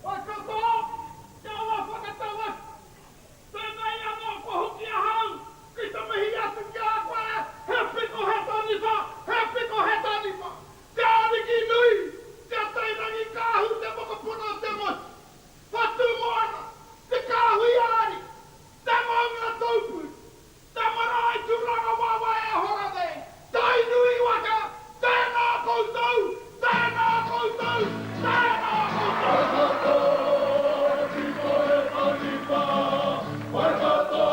Waikato, kia wa whakatau atu. Tēnei anō kua hoki ahau ki te mihi atu ki a koe, he piko he taniwha, he piko he taniwha. Te Ariki nui, te Atairangikaahu te mokopuna o te motu, Whatu moana, te kāhui ariki, te maunga taupuri, te marae tūrangawaewae e hora nei, Tainui waka, tēnā koutou, tēnā koutou, tēnā koutou. Waikato, tito he taniwha, Waikato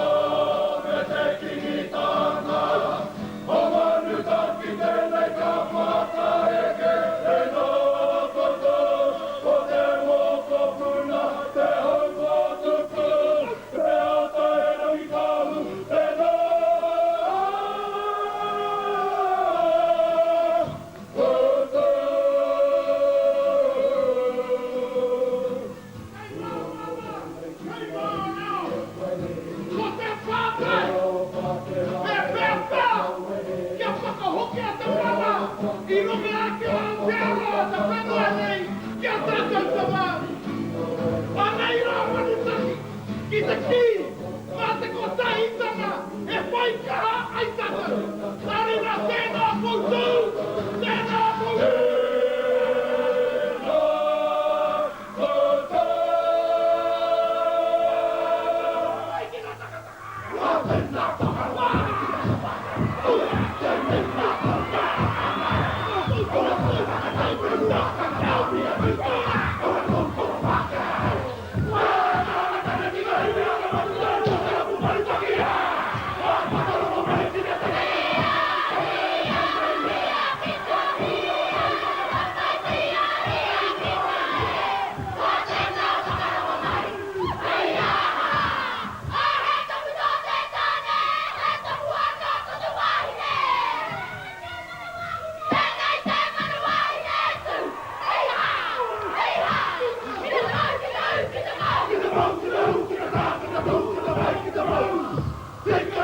me te Kingitanga, Homanutaki tēnei ka whakaeke, tēnā koutou, ko te mokopuna, te haukotuku, te Atairangikaahu, tēnā koutou. Kei Mārama, kei Māreo, ko te pātai, me pēwhea kia whakahokia te mana i runga ake o Aotearoa te whenua nei ki a tātou te Māori? Anei rā Manutaki ki te kī, mā te kotahitanga e whai kaha ai tātou. Nā reira tēnā koutou, tēnā koutou. Tēnā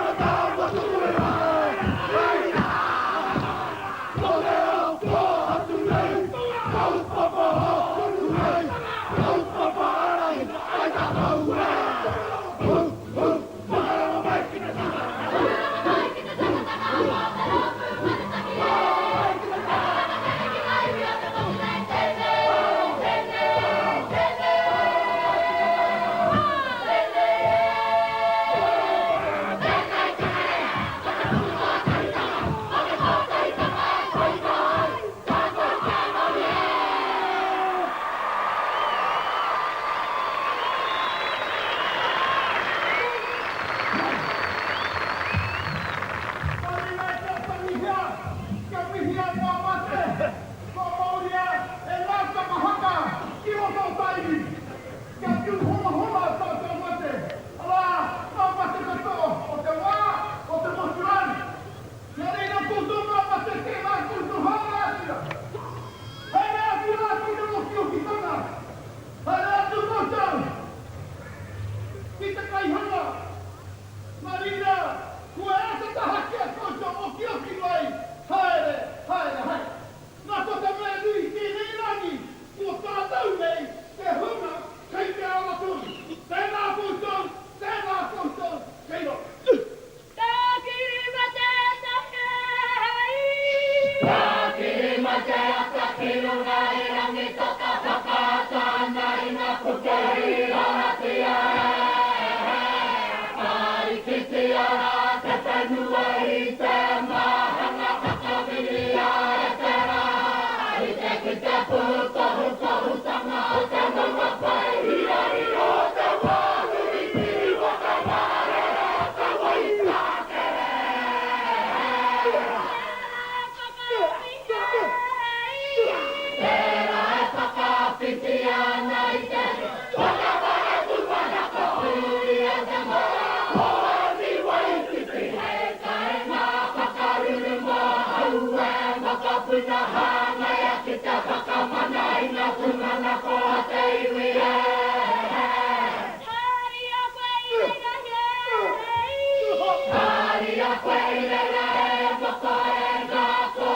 Nā reira kia tangihia, kia mihia ngā mate, kua mauria e ngā kapa haka ki roto o Tainui. Kia tūhonohono tātou mate, arā, ngā mate katoa o te wā, o te motu rānei. Nā reira koutou ngā mate, tēnā koutou haere atu rā. Haere atu rā ki te okioki-tanga, haere atu koutou ki te kaihanga. Nā reira, kua āta taha ki a koutou okioki mai, haere, haere, haere. Nā ko te mea nui i tēnei rangi, ko tātou nei te hunga kei te ara tonu. Tēnā koutou, tēnā koutou, kei roto. Tākiri mate take hei. Tākiri mate ata ki runga i Rangitoka whakaata ana i ngā puke hīharatia e Whārikitia rā te whenua i te mahanga whakawiria e te rā Rite ki te pūtohutohutanga o te maunga pai Hirahira o te wā huri piri waka mārere o te wai tākere Tērā e whakawhiti ana i te whakawhara tūmanako huri e te mara o Ani Waititi Hei kainga whakaruru mō Haue mokopuna hāngaia ki te whakamana i ngā tūmanako a te iwi e Haria koe i reira hei. Haria koe i reira e moko e ngā kō.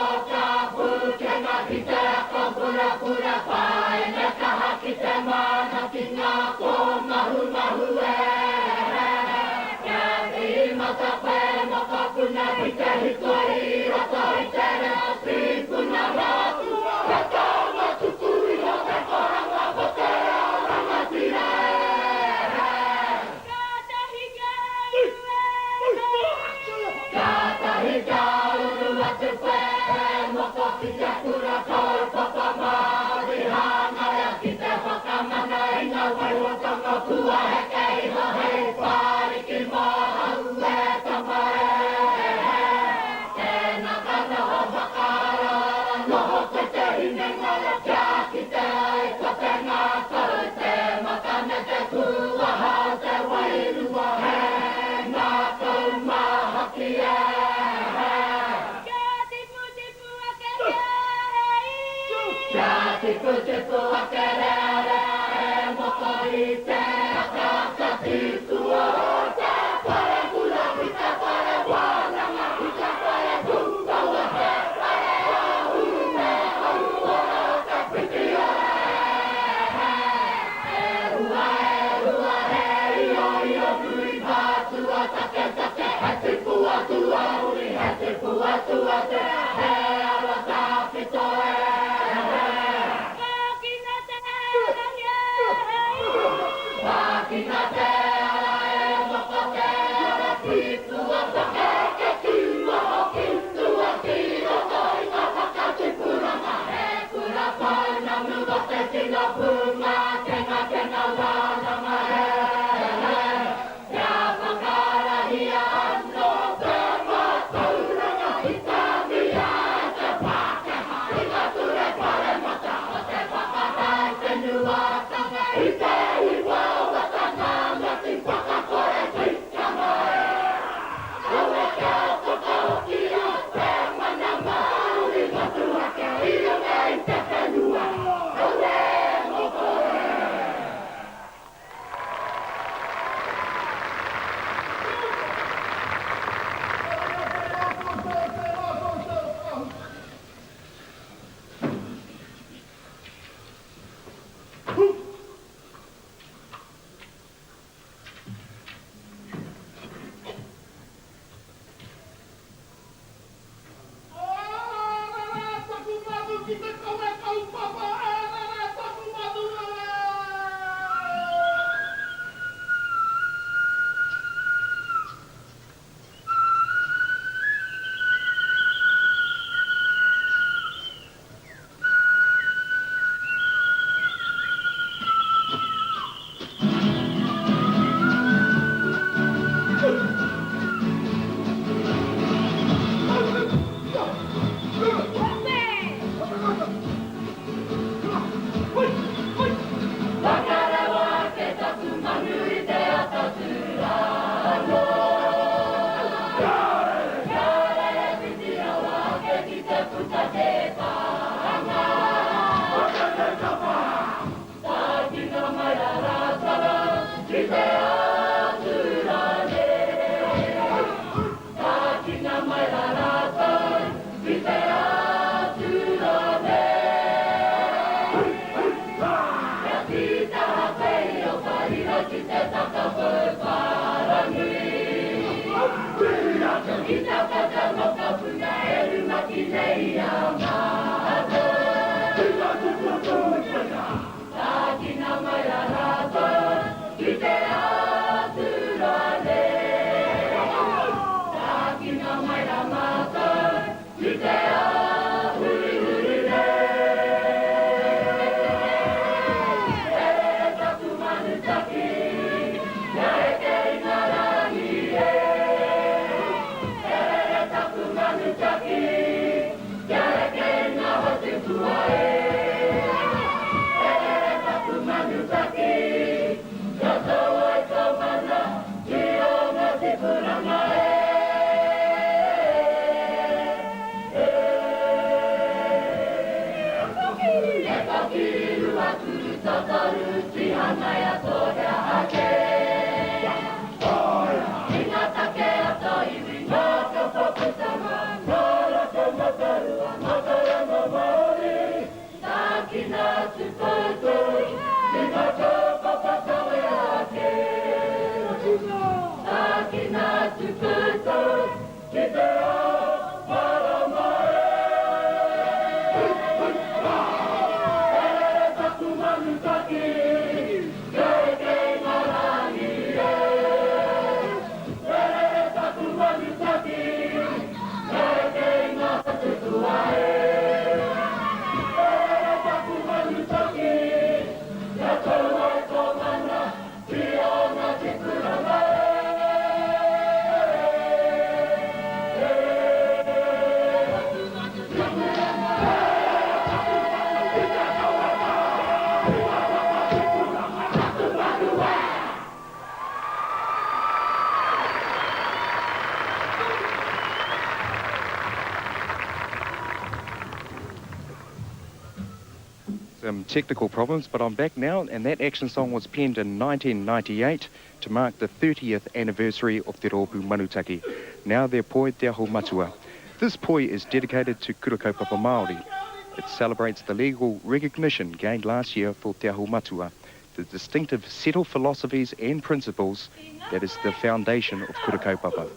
Kātahi ka uru e. Kātahi ka uru atu koe moko ki te kura kaupapa Māori hangaia ki te whakamana i ngā waihotanga kua heke iho hei whāriki māhau e tama e. Tēnā ka noho whakaara, noho koe te hinengaro kia kite ai ko te ngākau, te mata me te kūaha o te wairua he ngākau māhaki e. Kia tiputipu ake hei. Kia tiputipu ake rearea e moko i te akaaka tipua o te wharekura i te whare wānanga i te whare pūtaua te whare āhuru te hauora o te whiti ora e. E hua e hua he io io nui mātua taketake he tipua tuauri he tipua tuatea he ara tawhito e. Whākina te ara hei. Whākina te ara e moko te ara tipua whakaeke ki waho ki tua ki roto i ngā whakatipuranga he kura pounamu o te tino pūngākengakenga wānanga e. Kia whakaarahia anō te mātauranga i tāmia e te Pākehā i ngā ture paremata o te whakahau whenuatanga i te iwawatanga ngati whakakore tikanga e. Aue kia whakahokia te mana Māori motuhake i runga i te whenua. Aue moko e. Tēnā koutou, tēnā koutou, ka hoki. Ā, rere taku manu ki te kawe kaupapa, e rere taku manu e! Whakarewa ake taku manu i te ata tū rā anō. Kia rere whiti rawa ake ki te puta te pānga. Tākina mai rā rātana ki te atura nei. Tākina mai rā rātou ki te atura nei. Kia tītaha koe i o wharira ki te takapou wharanui. I te whaka mokopuna e rumaki nei i a mātou. Tākina mai rā rātou ki te atura nei. Tākina mai rā mātou ki te ahurihuri nei. E rere taku manu taki, kia eke i ngā rangi e. E rere Some technical problems, but I'm back now, and that action song was penned in 1998 to mark the 30th anniversary of Te Rōpū Manutaki. Now their poi Te Aho Matua. This poi is dedicated to Kura Kaupapa Māori. It celebrates the legal recognition gained last year for Te Aho Matua, the distinctive set of philosophies and principles that is the foundation of Kura Kaupapa.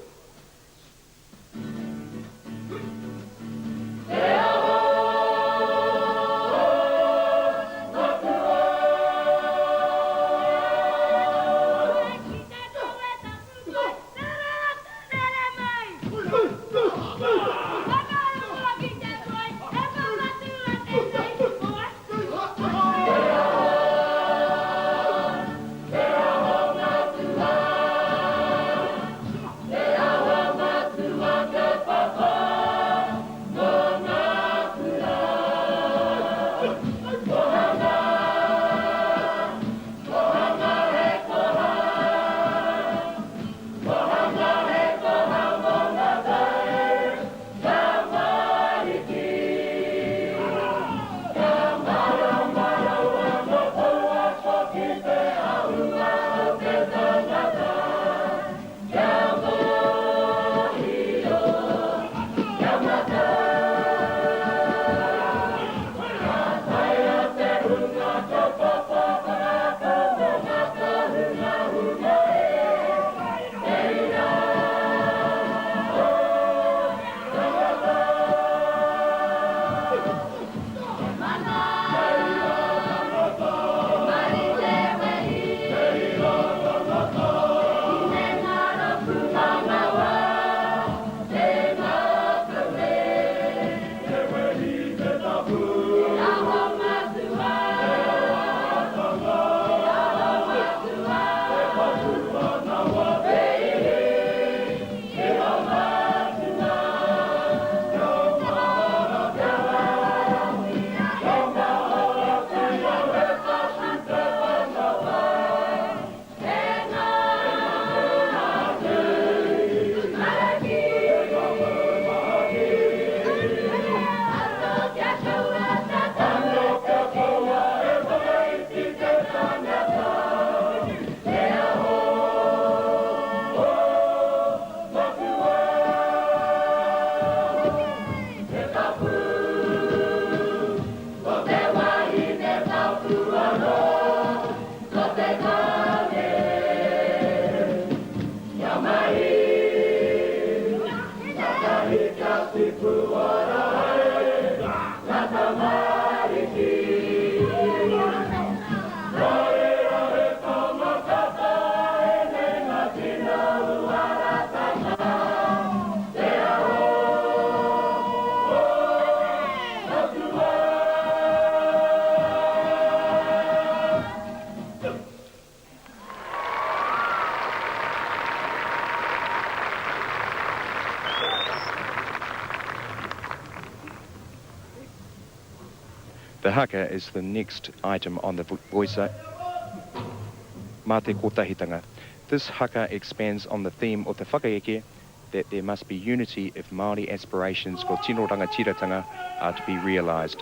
The haka is the next item on the voice Mā te kotahitanga. This haka expands on the theme of the whakaeke that there must be unity if Māori aspirations for tino rangatiratanga are to be realised.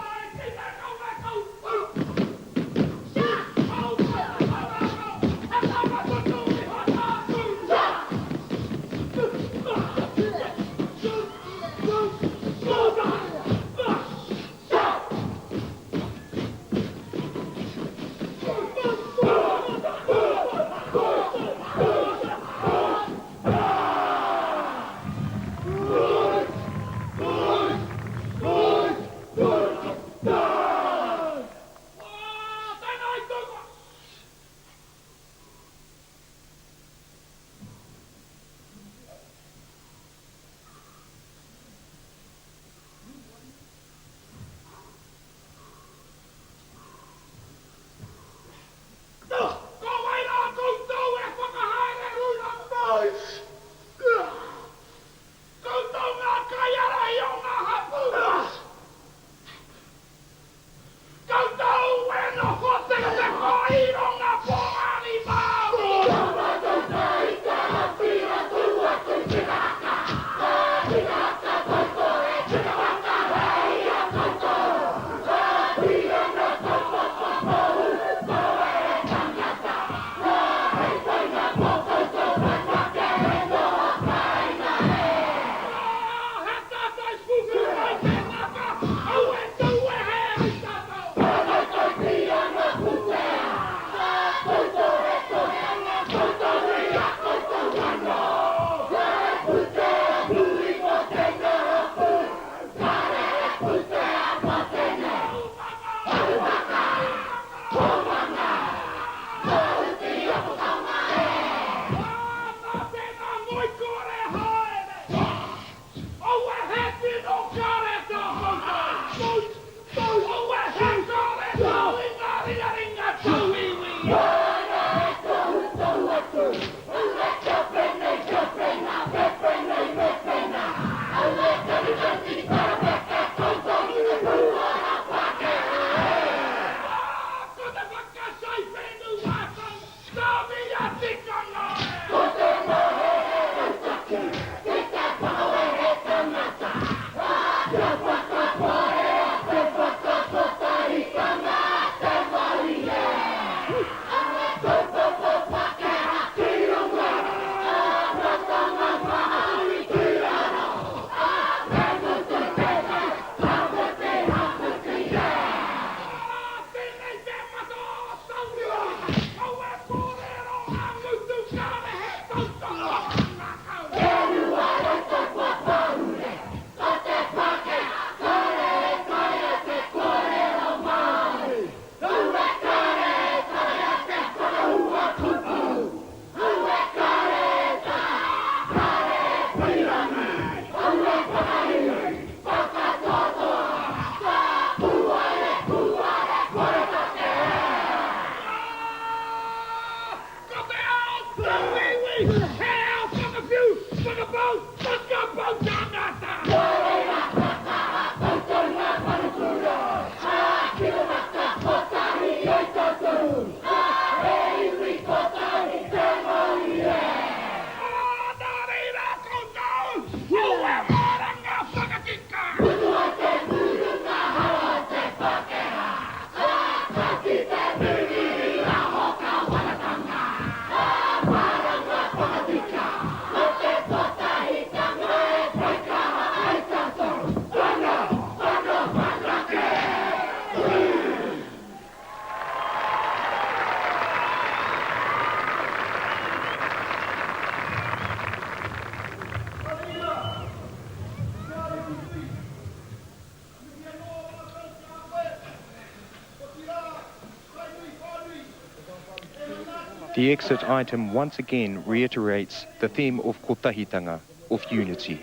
The exit item once again reiterates the theme of kotahitanga, of unity.